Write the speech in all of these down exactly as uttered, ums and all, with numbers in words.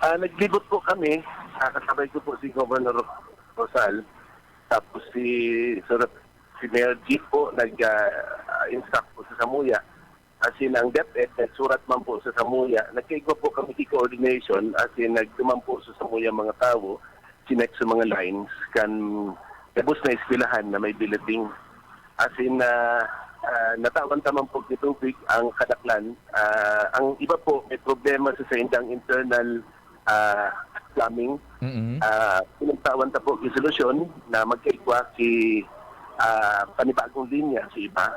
Ah, naglibot po kami, ah, kasabay ko po si Governor Rosal, tapos si Sir, si Mayor Jeep po nag, ah, ah, instruct po sa Samuya. As in, ang DepEd nagsurat man po sa Samuya. Nagkaigwa po kami ki coordination, as in, nagduman po sa Samuya mga tawo, sinek sa mga lines, kan gabos na eskwelahan na may building. As in, ah, ah, natawan ta man po ni tubig ang kadaklan. Ah, ang iba po, may problema sa saindang internal, ah, plumbing. Mm-mm. Ah, pinagtawan ta po yung solusyon na magkaigwa ki, ah, panibagong linya sa iba.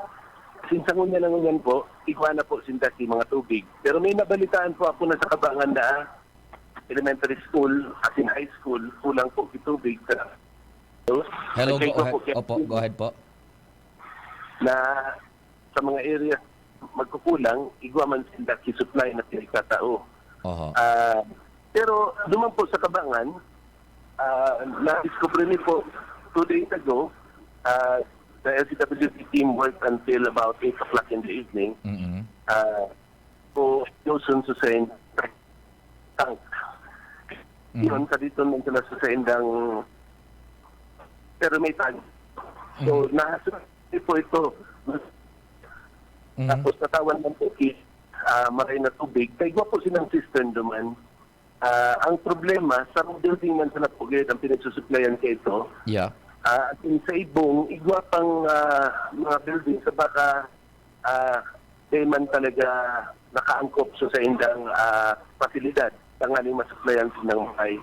Sinsa ngunyan na ngunyan po, igwa na po sinda ki mga tubig. Pero may nabalitaan po ako na sa Kabangan na elementary school, as in high school, kulang po ki tubig. Hello, Nagkaigwa go ahead. po kaya Opo, go ahead po. na sa mga area magkukulang, igwa man sinda ki supply na pinagtatao. Oho. Ah, pero duman po sa Kabangan, ah, na-discover ni po two days ago, ah, the L C W D team worked until about eight o'clock in the evening. Mm-mm. Ah, po, Johnson Susain tank. Mhm. Yun, sa dito nang sila sa saindang, pero may tank. So, Mhm. nahasura po ito. Mhm. Tapos natawan man po ki, ah, maray na tubig. Kaya igwa po silang cistern duman. Ah, ang problema, sa building man sana po gayud ang pinagsusuplayan kaya ito. Yeah. Ah, at sa ibong, igwa pang, ah, mga building sa baka, ah, di man talaga nakaangkop sa saindang, ah, pasilidad tanganing masuplayan silang maray.